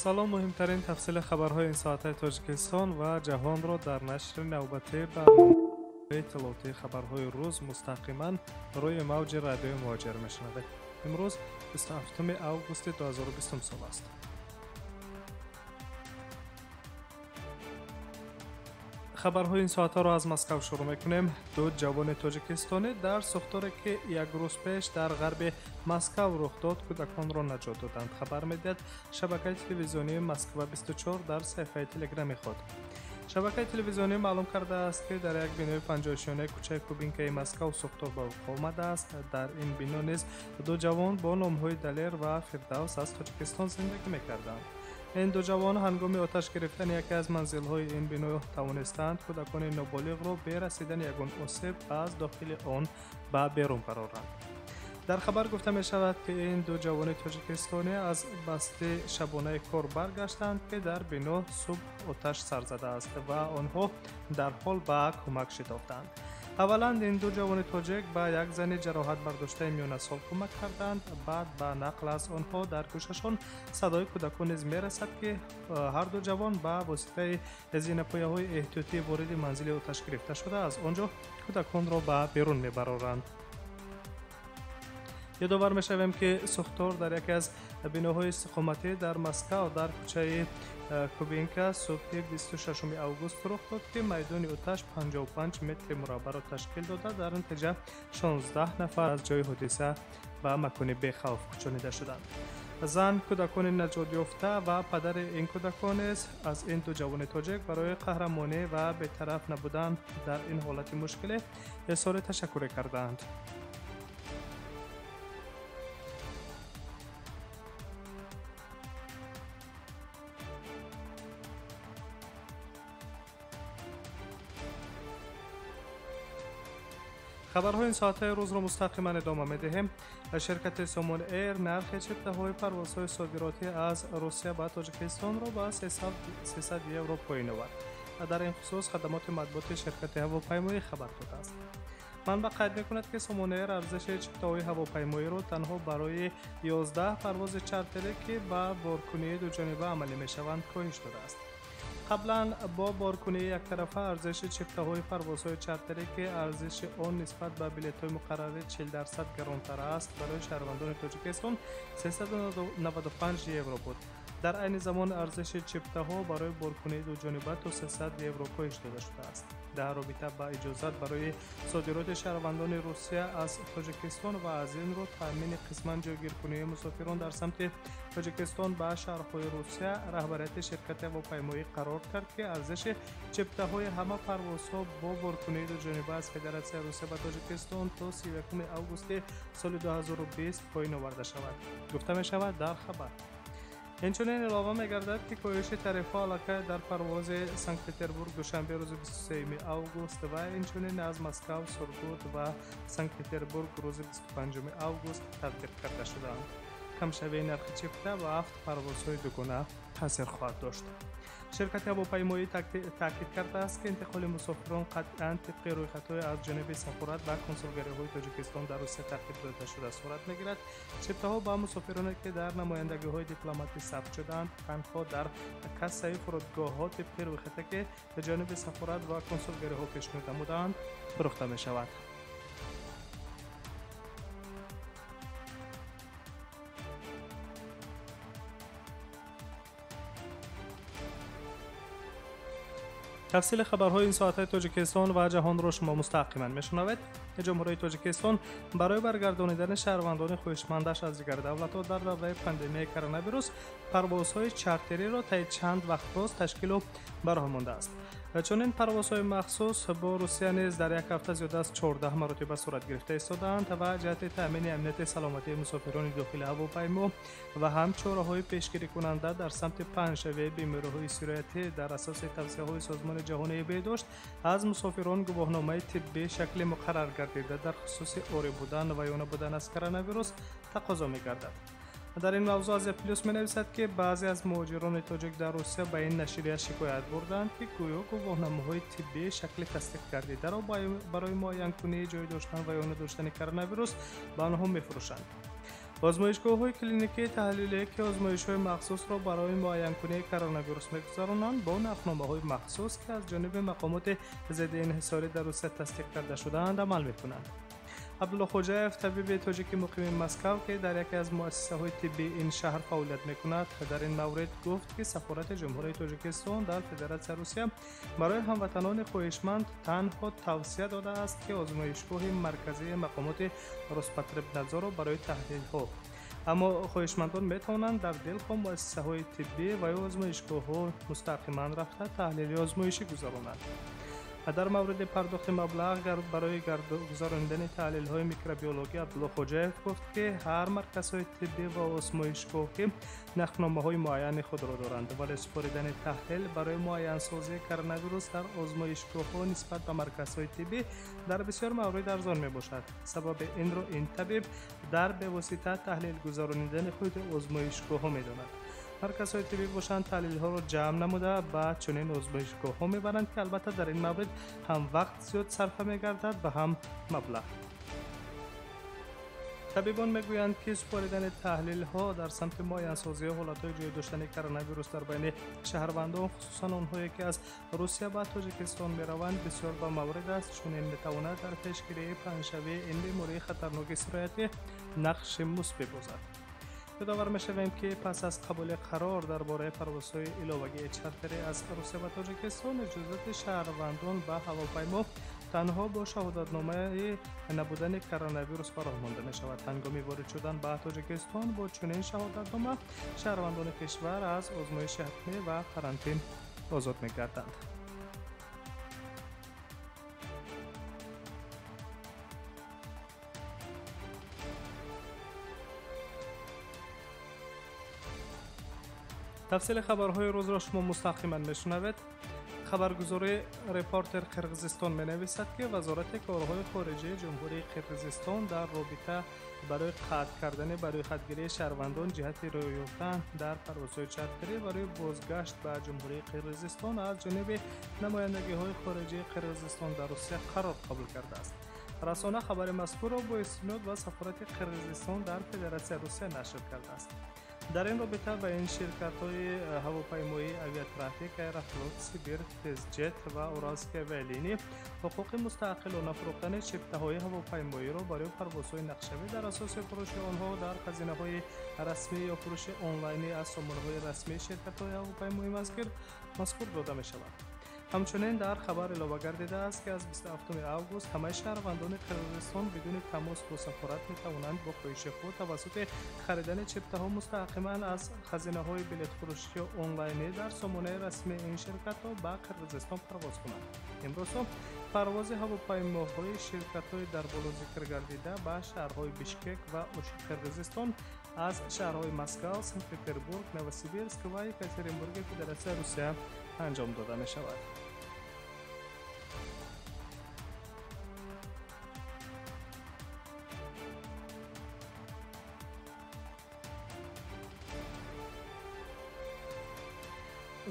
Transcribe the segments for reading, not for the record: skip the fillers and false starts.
Салом, муҳимтарин тафсили хабарҳои ин соатаи Тоҷикистон ва ҷаҳонро дар нашри навбатии барномаи иттилоотии хабарҳои рӯз мустақиман рӯи мавҷи радиои Муҳоҷир мешунавед. Имрӯз 27 августи 2020 сол аст. Хабарҳои ин соатаро аз Москав шурӯъ мекунем. Ду ҷавони тоҷикистонӣ дар сӯхторе, ки як рӯз пеш дар ғарби Москав рух дод, кӯдаконро наҷот доданд, хабар медиҳад шабакаи телевизионии Москва 24 дар саҳифаи телеграми худ. Шабакаи телевизионӣ маълум кардааст, ки дар як бинои панҷоҳошёнаи кӯчаи Кубинкаи Москав сӯхтор ба вуқӯъ омадааст. Дар ин бино низ ду ҷавон бо номҳои Далер ва Фирдавс аз Тоҷикистон зиндагӣ мекарданд. Ин ду ҷавон ҳангоми оташ гирифтани яке аз манзилҳои ин бино тавонистанд кӯдакони ноболиғро бе расидани ягон осеб аз дохили он ба берун бароранд. Дар хабар гуфта мешавад, ки ин ду ҷавони тоҷикистонӣ аз басти шабонаи кор баргаштанд, ки дар бино субҳ оташ сар задааст ва онҳо дарҳол ба кӯмак шитофтанд. Аввалан ин ду ҷавони тоҷик ба як зани ҷароҳат бардоштаи миёнасол кӯмак карданд. Баъд ба нақл аз онҳо дар гӯшашон садои кӯдакон низ мерасад, ки ҳар ду ҷавон ба воситаи зинапояҳои эҳтиётӣ вориди манзили оташ гирифта шуда, аз он ҷо кӯдаконро ба берун мебароранд. Ёдовар мешавем, ки сӯхтор дар яке аз биноҳои истиқоматӣ дар Москав дар кӯчаи Кубинка субҳи 26 август рух дод, ки майдони оташ 55 метри мураббаъро ташкил дода, дар натиҷа 16 нафар аз ҷои ҳодиса ба макони бехавф кӯчонида шуданд. Зан, кӯдакони наҷотёфта ва падари ин кӯдакон низ аз ин ду ҷавони тоҷик барои қаҳрамонӣ ва бетараф набудан дар ин ҳолати мушкиле изҳори ташаккурӣ карданд. Хабарҳои ин соатаи рӯзро мустақиман идома медиҳем. Ширкати Сомон Эйр нархи чиптаҳои парвозҳои содиротӣ аз Русия ба Тоҷикистонро ба 300 евро поин овард. Дар ин хусус хадамоти матбуоти ширкати ҳавопаймоӣ хабар додааст. Манбаъ қайд мекунад, ки Сомон Эйр арзиши чиптаҳои ҳавопаймоиро танҳо барои 11 парвози чартерӣ, ки ба боркунии дуҷониба амалӣ мешаванд, коҳиш додааст. Қаблан бо боркунии яктарафа арзиши чиптаҳои парвозҳои чартерӣ, ки арзиши он нисбат ба билетҳои муқаррарӣ 40% гаронтар аст, барои шаҳрвандони Тоҷикистон 395 евро буд. Дар айни замон арзиши чиптаҳо барои боркунии дуҷониба то 300 евро коҳиш дода шудааст. Дар робита ба иҷозат барои содироти шаҳрвандони Русия аз Тоҷикистон ва аз ин рӯ таъмини қисман ҷойгиркунии мусофирон дар самти Тоҷикистон ба шаҳрҳои Русия, раҳбарияти ширкати ҳавопаймоӣ қарор кард, ки арзиши чиптаҳои ҳама парвозҳо бо боркунии дуҷониба аз Федератсияи Русия ба Тоҷикистон то 31 августи соли 2020 поин оварда шавад, гуфта мешавад дар хабар. Инчунин илова мегардад, ки коҳиши тарифҳо аллакай дар парвози Санкт-Петербург Душанбе рӯзи 23 август ва инчунин аз Москав, Сургут ва Санкт-Петербург рӯзи 25 август татбиқ карда шудаанд. Камшавии нархи чипта ба ҳафт парвозҳои дугона таъсир хоҳад дошт. Ширкати ҳавопаймоӣ таъкид кардааст, ки интиқоли мусофирон қатъиан тибқи рӯйхатҳои аз ҷониби сафорат ва консулгариҳои Тоҷикистон дар Русия тартиб дода шуда сурат мегирад. Чиптаҳо ба мусофироне, ки дар намояндагиҳои дипломатӣ сабт шудаанд, танҳо дар кассаи фурудгоҳҳо тибқи рӯйхате, ки ба ҷониби сафорат ва консулгариҳо пешниҳод намудаанд, фурӯхта мешавад. Тафсили хабарҳои ин соатаи Тоҷикистон ва ҷаҳонро шумо мустақиман мешунавед. Ҷумҳурии Тоҷикистон барои баргардонидани шаҳрвандони хоҳишмандаш аз дигар давлатҳо дар давраи пандемияи коронавирус парвозҳои чартериро таи чанд вақт боз ташкилу ба роҳ мондааст. Чунин парвозҳои махсус бо Русия низ дар як ҳафта зиёда аз 14 маротиба сурат гирифта истодаанд ва ҷиҳати таъмини амнияти саломатии мусофирони дохили ҳавопаймо ва ҳам чораҳои пешгирикунанда дар самти паҳншавии бемориҳои сироятӣ дар асоси тавсияҳои Созмони ҷаҳонии беҳдошт аз мусофирон гувоҳномаи тиббӣ шакли муқаррар гардида дар хусуси орӣ будан ва ё набудан аз коронавирус тақозо мегардад. Дар ин мавзӯъ Азия Плюс менависад, ки баъзе аз муҳоҷирони тоҷик дар Русия ба ин нашрия шикоят бурданд, ки гӯё гувоҳномаҳои тиббӣ шакли тасдиқ гардидаро барои муайянкунии ҷой доштан ва ё надоштани коронавирус ба онҳо мефурӯшанд. Озмоишгоҳҳои клиникии таҳлилие, ки озмоишҳои махсусро барои муайянкунии коронавирус мегузаронанд, бо нархномаҳои махсус, ки аз ҷониби мақомоти зидди инҳисорӣ дар Русия тасдиқ карда шудаанд, амал мекунанд. Абдулло Хоҷаев, табиби тоҷики муқими Москав, ки дар яке аз муассисаҳои тиббии ин шаҳр фаъолият мекунад, дар ин маврид гуфт, ки Сафорати Ҷумҳурии Тоҷикистон дар Федератсияи Русия барои ҳамватанони хоҳишманд танҳо тавсия додааст, ки озмоишгоҳи марказии мақомоти Роспотребнадзорро барои таҳлилҳо, аммо хоҳишмандон метавонанд дар дилхоҳ муассисаҳои тиббӣ ва ё озмоишгоҳҳо мустақиман рафта таҳлили озмоишӣ гузаронанд. Дар мавриди пардохти маблағ барои гузаронидани таҳлилҳои микробиологӣ Абдулло Хоҷаев гуфт, ки ҳар марказҳои тиббӣ ва озмоишгоҳӣ нархномаҳои муайяни худро доранд, вале супоридани таҳлил барои муайянсозии коронавирус дар озмоишгоҳҳо нисбат ба марказҳои тиббӣ дар бисёр маврид арзон мебошад. Сабаби инро ин табиб дар бевосита таҳлил гузаронидани худи озмоишгоҳҳо медонад. Марказҳои тиббӣ бошанд, таҳлилҳоро ҷамъ намуда ба чунин озмоишгоҳҳо мебаранд, ки албатта дар ин маврид ҳам вақт зиёд сарфа мегардад ва ҳам маблағ. Табибон мегӯянд, ки супоридани таҳлилҳо дар самти муайянсозии ҳолатҳои ҷой доштани коронавирус дар байни шаҳрвандон, хусусан онҳое, ки аз Русия ба Тоҷикистон мераванд, бисёр ба маврид аст, чун ин метавонад дар пешгирии паҳншавии ин бемории хатарноки сироятӣ нақши мусбӣ бозад. Ёдовар мешавем, ки пас аз қабули қарор дар бораи парвозҳои иловагии чартерӣ аз Русия ба Тоҷикистон, иҷозати шаҳрвандон ба ҳавопаймо танҳо бо шаҳодатномаи набудани коронавирус ба роҳ монда мешавад. Ҳангоми ворид шудан ба Тоҷикистон бо чунин шаҳодатнома шаҳрвандони кишвар аз озмоиши ҳатмӣ ва карантин озод мегарданд. Тафсили хабарҳои рӯзро шумо мустақиман мешунавед. Хабаргузории Репортер Қирғизистон менависад, ки Вазорати корҳои хориҷии Ҷумҳурии Қирғизистон дар робита барои қатъ кардани барои хатгирии шаҳрвандон ҷиҳати рӯй ёфтан дар парвозҳои чартерӣ барои бозгашт ба Ҷумҳурии Қирғизистон аз ҷониби намояндагиҳои хориҷии Қирғизистон дар Русия қарор қабул кардааст. Расона хабари мазкурро бо истинод ба Сафорати Қирғизистон дар Федератсияи Русия нашр кардааст. Дар ин робита ба ин ширкатҳои ҳавопаймоии Авиатрафик, Аэрофлот, Сибир, Тезҷет ва Уралские авиалинии ҳуқуқи мустақилона фурӯхтани чиптаҳои ҳавопаймоиро барои парвозҳои нақшавӣ дар асоси фурӯши онҳо дар хазинаҳои расмӣ ё фурӯши онлайнӣ аз сомонаҳои расмии ширкатҳои ҳавопаймоии мазкур дода мешавад. Ҳамчунин дар хабар илова гардидааст, ки аз 27 август ҳамаи шаҳрвандони Қирғизистон бидуни тамос бо сафорат метавонанд бо хоҳиши худ тавассути харидани чиптаҳо мустақиман аз хазинаҳои билетфурӯшии онлайнӣ дар сомонаи расмии ин ширкатҳо ба Қирғизистон парвоз кунанд. Имрӯзҳо парвози ҳавопаймоҳои ширкатҳои дар боло зикр гардида ба шаҳрҳои Бишкек ва Оши Қирғизистон аз шаҳрҳои Москав, Санкт Петербург, Новосибирск ва Екатеринбурги Федератсияи Русия анҷом дода мешавад.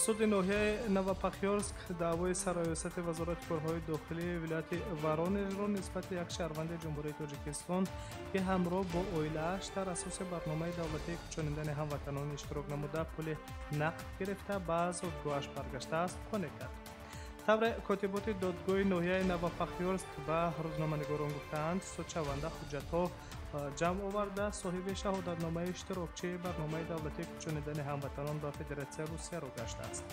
Суди ноҳияи Новопахёрск даъвои сарраёсати Вазорати корҳои дохилии вилояти Воронежро нисбати як шаҳрванди Ҷумҳурии Тоҷикистон, ки ҳамроҳ бо оилааш дар асоси барномаи давлатии кӯчонидани ҳамватанон иштирок намуда, пули нақд гирифта ба зодгоҳаш баргаштааст, қонеъ кард. Тавре котиботи додгоҳи ноҳияи Новопахёрск ба рӯзноманигорон гуфтаанд, судшаванда ҳуҷҷатҳо ҷамъ оварда, соҳиби шаҳодатномаи иштирокчии барномаи давлатии кӯчонидани ҳамватанон ба Федератсияи Русияро гаштааст.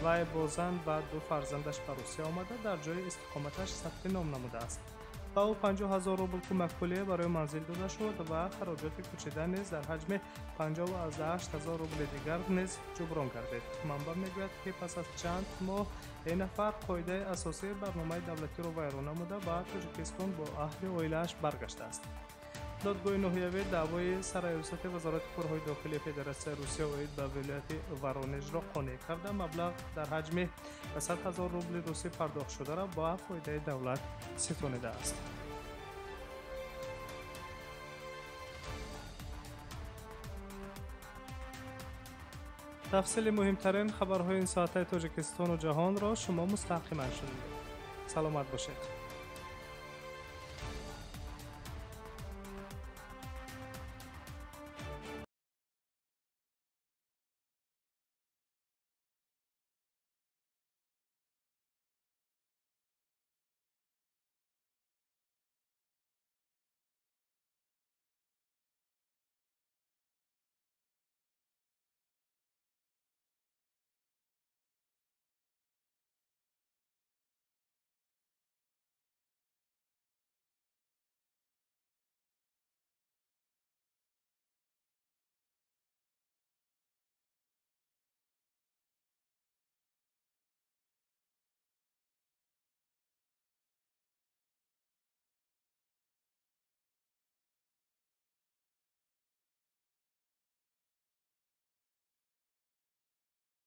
Вай бо зан ва ду фарзандаш ба Русия омада, дар ҷои истиқоматаш сабти ном намудааст. Ба ӯ 50 ҳазор рубл кӯмакпулӣ барои манзил дода шуд ва хароҷоти кӯчидан низ дар ҳаҷми 58 ҳазор рубли дигар низ ҷуброн гардид. Манбаъ мегӯяд, ки пас аз чанд моҳ ин нафар қоидаи асосии барномаи давлатиро вайрон намуда, ба Тоҷикистон бо аҳли оилааш баргаштааст. Додгоҳи ноҳиявӣ даъвои сарраёсати Вазорати корҳои дохилии Федератсияи Русия оид ба вилояти Воронежро қонеъ карда, маблағ дар ҳаҷми 100 ҳазор рубли русӣ пардохтшударо ба фоидаи давлат ситонидааст. Тафсили муҳимтарин хабарҳои ин соатаи Тоҷикистону ҷаҳонро шумо мустақиман шунидед. Саломат бошед.